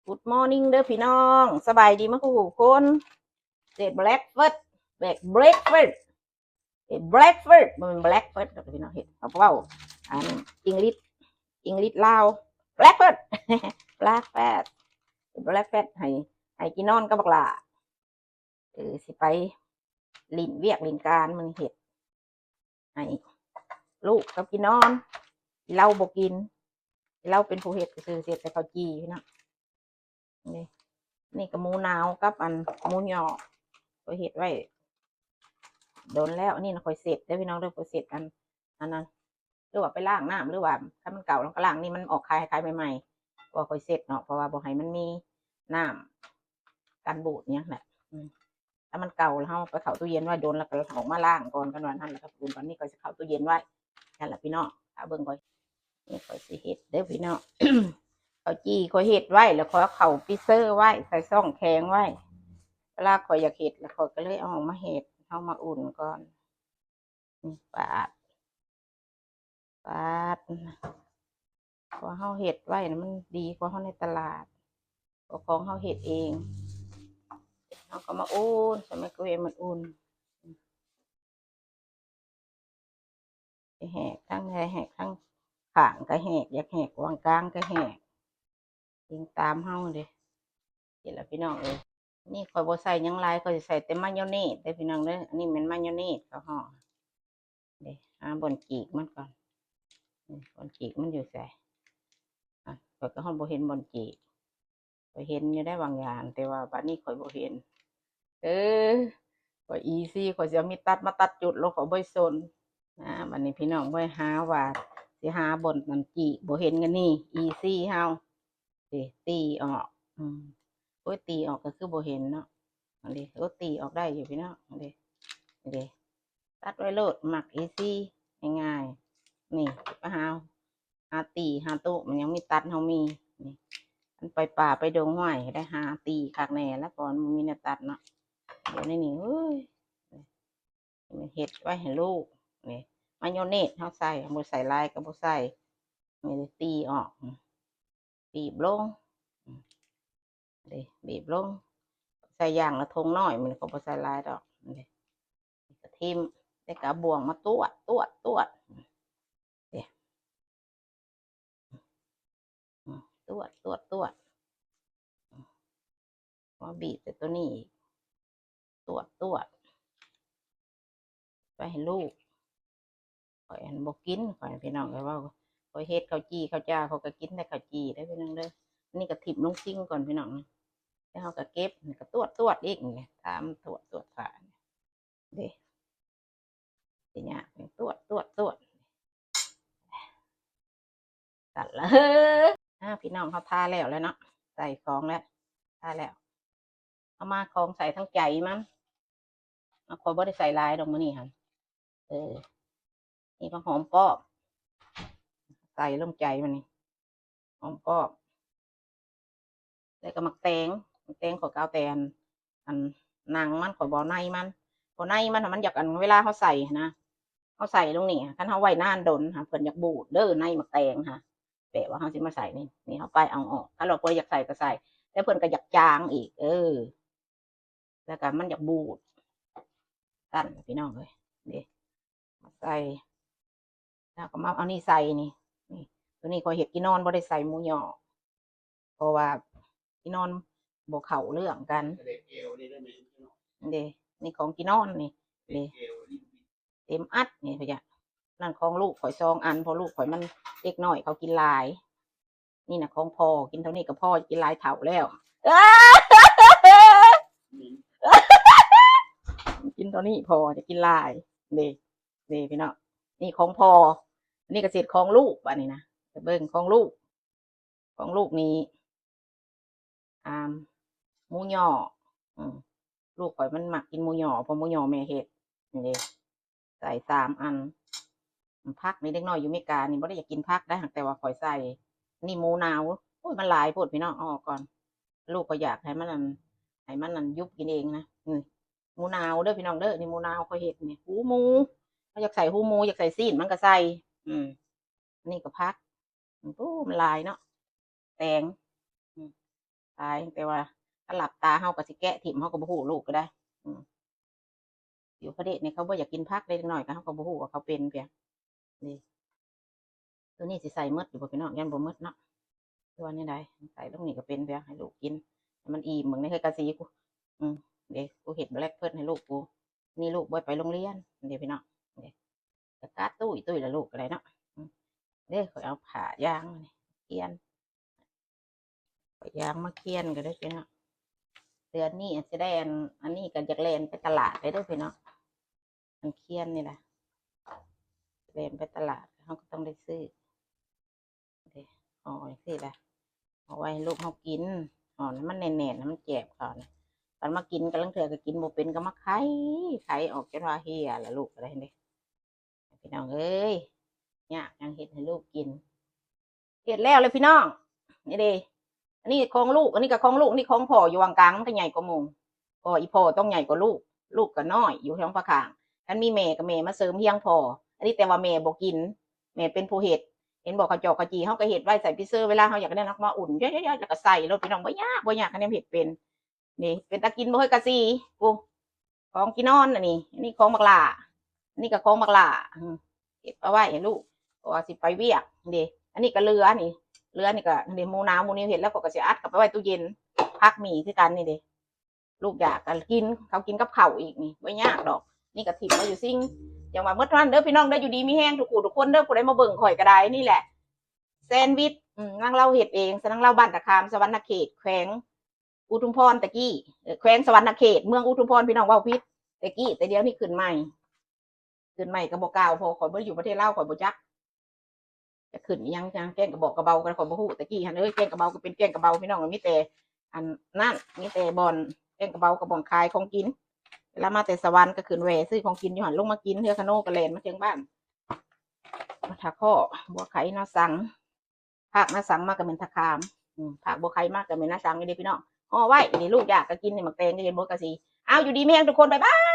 Good morning ເດີພີ່ນ້ອງ, ສະບາຍດີໝົດທຸກຄົນ. ເສດ breakfast ແບກ breakfast ເຮັດ breakfast ບໍ່ແມ່ນ breakfast ດອກພີ່ນ້ອງ, ເຮັດ ເຮົາເວົ້າອັນ English English ລາວ breakfast breakfast breakfast ໃຫ້ ໃຫ້ກີນອນກັບບັກຫຼ້າ. ເອີ ຊິໄປຫຼິ້ນວຽກຫຼິ້ນການ ມື້ນີ້ເຮັດໃຫ້ລູກກັບກີນອນ, ລາວບໍ່ກິນ, ລາວເປັນຜູ້ເຮັດຊື່ໆ ເຮັດແຕ່ເຂົ້າຈີ່ພີ່ນ້ອງ. ນີ້ ນີ້ກໍໝູໜາວກັບອັນໝູຫຍໍ້ ຂ້ອຍເຮັດໄວ້ດົນແລ້ວ. ອັນນີ້ນະຂ້ອຍເຊັດເດີພີ່ນ້ອງເດີ, ຂ້ອຍເຊັດອັນ ອັນນັ້ນ ຫຼືວ່າໄປລ້າງນ້ຳ ຫຼືວ່າຄັນມັນເກົ່າແລ້ວກໍລ້າງ. ນີ້ມັນອອກໄຂ່ ໄຂ່ໃໝ່ໆ ເພາະວ່າຂ້ອຍເຊັດເນາະ ເພາະວ່າບໍ່ໃຫ້ມັນມີນ້ຳກັນບູດຫຍັງແຫຼະ. ອືມ ຖ້າມັນເກົ່າແລ້ວເຮົາໄປເຂົ້າຕູ້ເຢັນໄວ້ດົນ ແລ້ວກໍອອກມາລ້າງກ່ອນ, ຄັນວ່ານັ້ນແລ້ວກໍອຸ່ນ. ຕອນນີ້ຂ້ອຍຊິເຂົ້າຕູ້ເຢັນໄວ້. ນັ້ນລະພີ່ນ້ອງ ຖ້າເບິ່ງຂ້ອຍ ນີ້ຂ້ອຍຊິເຮັດເດີພີ່ນ້ອງ. ເຂົ້າຈີ່ຂ້ອຍເຮັດໄວ້ແລ້ວ ຂ້ອຍເອົາເຂົ້າຟຣີເຊີໄວ້ ໃສ່ຊ່ອງແຂງໄວ້. ເວລາຂ້ອຍຢາກເຮັດແລ້ວ ຂ້ອຍກໍເລີຍເອົາອອກມາເຮັດ. ເຮົາມາອຸ່ນກ່ອນ. ນີ້ ປາດ ປາດ ເພາະເຮົາເຮັດໄວ້ນະ ມັນດີກວ່າເຮົາໃນຕະຫຼາດ ເພາະຂອງເຮົາເຮັດເອງ. ເຮົາກໍມາອຸ່ນໃສ່ໄມໂຄຣເວຟ ມັນອຸ່ນ. ແຫກ ທັງແຫກ ທັງຂ້າງກໍແຫກ, ຢາກແຫກກວາງກາງກໍແຫກ, ອີງຕາມເຮົາເດ້. ເຫັນລະພີ່ນ້ອງເອີຍ. ນີ້ຂ້ອຍບໍ່ໃສ່ຫຍັງຫຼາຍ, ຂ້ອຍຊິໃສ່ແຕ່ມາຍອເນສເດີພີ່ນ້ອງເດີ. ອັນນີ້ແມ່ນມາຍອເນສເຂົາເນາະ. ເດ້ ຫາບ່ອນຈີກມັນກ່ອນ. ອືມ ບ່ອນຈີກມັນຢູ່ໃສ? ອະ ຂ້ອຍກໍຮອດບໍ່ເຫັນບ່ອນຈີກ. ຂ້ອຍເຫັນຢູ່ໄດ໋ບາງຢ່າງ ແຕ່ວ່າບາດນີ້ຂ້ອຍບໍ່ເຫັນ. ເອີ ຂ້ອຍອີຊີ ຂ້ອຍຊິເອົາມີດຕັດມາຕັດຈຸດໂລດ ຂ້ອຍບໍ່ສົນ. ອາ ບາດນີ້ພີ່ນ້ອງ ບໍ່ໃຫ້ຫາວ່າຊິຫາບ່ອນອັນຈີກບໍ່ເຫັນ. ອັນນີ້ອີຊີເຮົາ ຊິຕີອອກ. ອືມ ໂອ້ຍ ຕີອອກກໍຄືບໍ່ເຫັນເນາະ. ອັນນີ້ ໂອ້ ຕີອອກໄດ້ຢູ່ພີ່ນ້ອງ. ອັນນີ້ ນີ້ເດ້ ຕັດໄວ້ໂລດ ມັກອີຊີ ງ່າຍໆ. ນີ້ ໄປຫາ ຫາຕີ ຫາໂຕະ ມັນຍັງມີຕັດ ເຮົາມີ. ນີ້ ມັນໄປປ່າໄປດົງ ຫ້ວຍ ໄດ້ຫາຕີຄັກແນ່ລະ ເພາະມັນບໍ່ມີແນວຕັດເນາະ. ດຽວນີ້ນີ້ ເອີຍ ນີ້ເຮັດໄວ້ໃຫ້ລູກ. ນີ້ ມາຍອເນສເຮົາໃສ່ ບໍ່ໃສ່ຫຼາຍກໍບໍ່ໃສ່. ນີ້ ຕີອອກ ອືມ ບີບລົງ ອືມ ເດ້ ບີບລົງ. ໃສ່ຢ່າງລະຖົງນ້ອຍ ມັນກໍບໍ່ໃສ່ຫຼາຍດອກ. ນີ້ ກະຖິ້ມ ແລ້ວກໍເອົາບ່ວງມາຕວດ ຕວດ ຕວດ ເດ້ ອືມ ຕວດ ຕວດ ຕວດ ອືມ ມາບີບໃສ່ໂຕນີ້ອີກ ຕວດ ຕວດ ໄປໃຫ້ລູກ. ຂ້ອຍອັນບໍ່ກິນ ຂ້ອຍ ພີ່ນ້ອງເອີຍ ເວົ້າ ຂ້ອຍເຮັດເຂົ້າຈີ່ເຂົ້າຈ້າ ຂ້ອຍກໍກິນແຕ່ເຂົ້າຈີ່ເດີພີ່ນ້ອງເດີ. ອັນນີ້ກໍຖິ້ມລົງຊິງກ່ອນພີ່ນ້ອງ. ແລ້ວເຮົາກໍເກັບ ນີ້ກໍຕວດ ຕວດອີກ ນີ້ ຖ້າມັນຕວດ ຕວດ ຖ້າ ເດ້ ຊິຍາກ ຕວດ ຕວດ ຕວດ ຕັດລະ. ເອີ ອ່າ ພີ່ນ້ອງ ເຮົາທາແລ້ວແລ້ວເນາະ ໃສ່ຂອງແລ້ວ ທາແລ້ວ. ເອົາມາຂອງໃສ່ທັງໃຈມັນ ເອົາ ຂ້ອຍບໍ່ໄດ້ໃສ່ຫຼາຍດອກມື້ນີ້ຫັ້ນ. ເອີ ນີ້ຜັກຫອມປ້ອມ ໃສ່ລົງໃຈມັນນີ້ ຫອມປ້ອມ. ແລ້ວກໍໝາກແຕງ ໝາກແຕງຂ້ອຍກໍເອົາແຕ່ອັນ ອັນໜັງມັນ ຂ້ອຍບໍ່ເອົາໃນມັນ ເພາະໃນມັນ ມັນຢາກ ອັນ ເວລາເຮົາໃສ່ຫັ້ນນະ ເຮົາໃສ່ລົງນີ້ ຄັນເຮົາໄວ້ນານດົນຫັ້ນ ເພິ່ນຢາກບູດເດີ ໃນໝາກແຕງຫັ້ນ. ແບບວ່າເຮົາຊິມາໃສ່ນີ້ ນີ້ເຮົາປາຍເອົາອອກ ຄັນວ່າຜູ້ໃດຢາກໃສ່ກໍໃສ່ ແຕ່ເພິ່ນກໍຢາກຈາງອີກ ເອີ ແລ້ວກໍມັນຢາກບູດ ນັ້ນ ພີ່ນ້ອງເອີຍ ເດ້ ມາໃສ່ ແລ້ວກໍມາເອົານີ້ໃສ່ນີ້ ນີ້ ໂຕນີ້ຂ້ອຍເຮັດກີ່ນອນ ບໍ່ໄດ້ໃສ່ໝູຫຍໍ້ ເພາະວ່າກີ່ນອນບໍ່ເຂົ້າເລື່ອງກັນ ເດ້ ນີ້ຂອງກີ່ນອນນີ້ ເດ້ ເຕັມອັດນີ້ ພະຍະ ນັ້ນຂອງລູກຂ້ອຍສອງອັນ ເພາະລູກຂ້ອຍມັນເດັກນ້ອຍ ເຂົາກິນຫຼາຍ. ນີ້ນະຂອງພໍ່ ກິນເທົ່ານີ້ກໍພໍ ກິນຫຼາຍເທົ່າແລ້ວ ກິນເທົ່ານີ້ພໍ ຈະກິນຫຼາຍ ເດ້ ເດ້ພີ່ນ້ອງ. ນີ້ຂອງພໍ່ ອັນນີ້ກໍເສດຂອງລູກ ບາດນີ້ນະ ໄປເບິ່ງຂອງລູກ ຂອງລູກນີ້ ອ່າ ໝູຫຍໍ້ ອືມ ລູກຂ້ອຍມັນມັກກິນໝູຫຍໍ້ ເພາະໝູຫຍໍ້ແມ່ເຮັດ ນີ້ເດ້ ໃສ່ສາມອັນ. ຜັກນີ້ເດັກນ້ອຍຢູ່ເມການີ້ບໍ່ໄດ້ຢາກກິນຜັກໄດ໋ ຫາກແຕ່ວ່າຂ້ອຍໃສ່. ນີ້ໝູໜາວ ໂອ້ຍ ມັນຫຼາຍໂພດພີ່ນ້ອງ ເອົາອອກກ່ອນ. ລູກກໍຢາກໃຫ້ມັນ ອັນ ໃຫ້ມັນ ອັນ ຢຸບກິນເອງນະ. ນີ້ໝູໜາວເດີພີ່ນ້ອງເດີ ນີ້ໝູໜາວຂ້ອຍເຮັດນີ້ ຫູໝູ ເຮົາຢາກໃສ່ຫູໝູ ຢາກໃສ່ຊີ້ນມັນກໍໃສ່. ອືມ ອັນນີ້ກໍຜັກ ໂອ້ ມັນຫຼາຍເນາະ ແຕງ ອືມ ຫຼາຍ ແຕ່ວ່າຄັນຫຼັບຕາເຮົາກໍຊິແກະຖິ້ມ ເຮົາກໍບໍ່ຮູ້ ລູກກໍໄດ້. ອືມ ຢູ່ພະເດດນີ້ເຂົາບໍ່ຢາກກິນຜັກເດ້ ເດັກນ້ອຍກໍ ເຮົາກໍບໍ່ຮູ້ວ່າເຂົາເປັນພຽງນີ້. ໂຕນີ້ຊິໃສ່ໝົດຢູ່ບໍ່ພີ່ນ້ອງ? ຢ້ານບໍ່ໝົດເນາະ ຫຼືວ່າແນວໃດ? ໃສ່ລົງນີ້ກໍເປັນພຽງ ໃຫ້ລູກກິນໃຫ້ມັນອີ່ມ. ເບິ່ງໃນເຮືອນກະສີກູ ອືມ ເດ້ ກູເຮັດແບລັກເຟີດໃຫ້ລູກກູ ນີ້ລູກບໍ່ໄປໂຮງຮຽນເດ້ພີ່ນ້ອງ ເດ້ ກະກາດຕຸ້ຍໆ ລະລູກກໍໄດ້ເນາະ. ອືມ ເດ້ ຂ້ອຍເອົາຜ້າຢາງນີ້ຄຽນ ຜ້າຢາງມາຄຽນກໍໄດ້ພີ່ນ້ອງ. ເດືອນນີ້ອາດຊິໄດ້ອັນ ອັນນີ້ກໍຢາກແລ່ນໄປຕະຫຼາດໄດ້ເດີພີ່ນ້ອງ ອັນຄຽນນີ້ນະ ແລ່ນໄປຕະຫຼາດເຮົາກໍຕ້ອງໄດ້ຊື້. ເດ້ ຫໍ່ຈັ່ງຊີ້ລະ ຫໍ່ໄວ້ໃຫ້ລູກເຮົາກິນ ຫໍ່ໃຫ້ມັນແໜ້ນໆ ໃຫ້ມັນແຈບເຂົ້ານະ. ຕອນມາກິນ ກາລາງເທື່ອກໍກິນບໍ່ເປັນ ກໍມາໄຂ ໄຂອອກຈົນວ່າເຫ່ຍລະ ລູກກໍໄດ້ເດ້. ພີ່ນ້ອງເອີຍ ຍາກຫຍັງເຮັດໃຫ້ລູກກິນ. ເຮັດແລ້ວລະພີ່ນ້ອງ ນີ້ເດ້ ອັນນີ້ຂອງລູກ ອັນນີ້ກໍຂອງລູກ ອັນນີ້ຂອງພໍ່ ຢູ່ຫວ່າງກາງມັນກໍໃຫຍ່ກວ່າໝູ່ ເພາະວ່າອີ່ພໍ່ຕ້ອງໃຫຍ່ກວ່າລູກ ລູກກໍນ້ອຍ ຢູ່ທາງພາກຂ້າງ. ຄັນມີແມ່ກໍແມ່ມາເສີມຮຽງພໍ່ ອັນນີ້ແຕ່ວ່າແມ່ບໍ່ກິນ ແມ່ເປັນຜູ້ເຮັດ. ເຫັນບໍ່ ເຂົ້າຈອກເຂົ້າຈີ່ ເຮົາກໍເຮັດໄວ້ໃສ່ຟຣີເຊີ ເວລາເຮົາຢາກໄດ້ນຳມາອຸ່ນ ຢອກໆ ແລ້ວກໍໃສ່ໂລດ ພີ່ນ້ອງ ບໍ່ຍາກ ບໍ່ຍາກ ຄັນແນວເຮັດເປັນ. ນີ້ເປັນຕາກິນບໍ່ເຮີ້ຍ ກະສີ ໂອ້ ຂອງກິນນອນອັນນີ້ ອັນນີ້ຂອງບັກຫຼ້າ ອັນນີ້ກໍຂອງບັກຫຼ້າ ອືມ ເກັບເອົາໄວ້ໃຫ້ລູກ ເພາະວ່າຊິໄປວຽກເດ້. ອັນນີ້ກໍເຫຼືອນີ້ ເຫຼືອນີ້ກໍເດ້ ໝູໜາວໝູນິວເຮັດແລ້ວ ຂ້ອຍກໍຊິອັດເຂົ້າໄປໄວ້ຕູ້ເຢັນ. ຜັກໝີ່ຄືກັນນີ້ເດ້ ລູກຢາກກໍກິນ ເຂົາກິນກັບເຂົ້າອີກນີ້ ບໍ່ຍາກດອກ. ນີ້ກໍຖິ້ມໄວ້ຢູ່ຊິງ ຈັ່ງວ່າໝົດເທົ່ານັ້ນເດີພີ່ນ້ອງເດີ. ຢູ່ດີມີແຮງທຸກຜູ້ທຸກຄົນເດີ ຜູ້ໃດມາເບິ່ງຂ້ອຍກໍໄດ້. ນີ້ແຫຼະ ແຊນວິດ ອືມ ນາງລາວເຮັດເອງ ນາງລາວບ້ານຕາຂາມ ສະຫວັນນະເຂດ ແຂວງ ອຸທຸມພອນແຕ່ກີ້ ເອີ ແຂວງສະຫວັນນະເຂດ ເມືອງອຸທຸມພອນ ພີ່ນ້ອງເວົ້າຜິດ ແຕ່ກີ້ ແຕ່ດຽວນີ້ຂຶ້ນໃໝ່ ຂຶ້ນໃໝ່ກໍບໍ່ກ່າວ ເພາະຂ້ອຍບໍ່ໄດ້ຢູ່ປະເທດລາວ ຂ້ອຍບໍ່ຈັກ ຈະຂຶ້ນອີ່ຫຍັງ ແກງກະບອກກະເບົາ ຂ້ອຍບໍ່ຮູ້. ແຕ່ກີ້ຫັ້ນເອີຍ ແກງກະເບົາກໍເປັນແກງກະເບົາ ພີ່ນ້ອງ ມີແຕ່ອັນນັ້ນ ມີແຕ່ບ່ອນແກງກະເບົາກັບບ່ອນຂາຍຂອງກິນ. ເວລາມາແຕ່ສະຫວັນກໍຂຶ້ນແວ່ຊື້ຂອງກິນຢູ່ຫັ້ນ ລົງມາກິນ ເຮືອຄາໂນກໍແລ່ນມາເທິງບ້ານ ມາຖ້າຂໍ້ ບົວໄຂ່ ນາສັງ ພາກນາສັງມາກໍແມ່ນທ່າຂາມ ອືມ ພາກບົວໄຂ່ມາກໍແມ່ນນາສັງນີ້ເດ້ພີ່ນ້ອງ. ຫໍ່ໄວ້ນີ້ ລູກຢາກກໍກິນນີ້ ໝາກແຕງກໍເຫັນບໍ່ ກະຊິ ເອົາ ຢູ່ດີມີແຮງທຸກຄົນ ບາຍບາຍ.